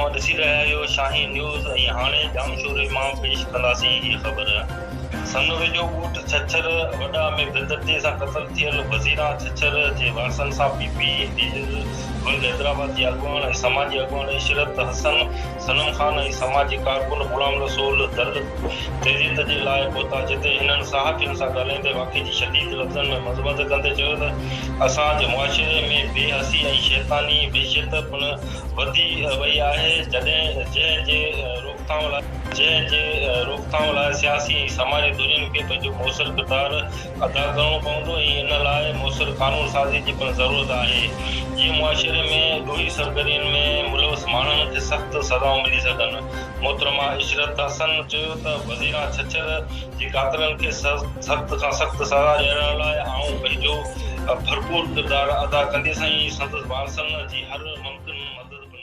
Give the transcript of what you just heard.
توهان ڏسي رهيا آهيو شاهين نيوز ۽ هاڻي ڄامشوري مان پيش ڪنداسين هي خبر. سن ويجهو ڳوٺ ڇڇر وڏا ۾ بيدردي سان قتل ٿيل وزيران ڇڇر جي وارثن سان P P leader wing Hyderabad جي اڳواڻ ۽ سماجي اڳواڻ عشرت حسن، صنم خان ۽ سماجي ڪارڪن غلام رسول در تعزيت جي لاء پهتا جتي هنن صحافين سان ڳالهائيندي واقعي جي شديد لفظن ۾ مذمت ڪندي چيو ته اسان جي معاشري ۾ بي حسي ۽ شيطاني وحشيت پڻ وڌي وئي آهي جڏهن جنهن جي روڪٿام لاء جنهن جي روڪٿام لاء سياسي ۽ سماجي ڌرين کي پنهنجو موثر ڪردار ادا ڪرڻو پوندو ۽ ان لاء موثر قانون سازي جي پڻ ضرورت آهي جيئن معاشري ۾ ڏوهي سرگرمين ۾ ملوث ماڻهن کي سخت سزائون ملي سگهن. محترمه عشرت حسن چيو ته وزيران ڇڇر جي قاتلن کي سخت کان سخت سزا ڏيارڻ لاء آئون پنهنجو ڀرپور ڪردار ادا ڪنديس ۽ سندس وارثن جي هر ممڪن مدد پڻ.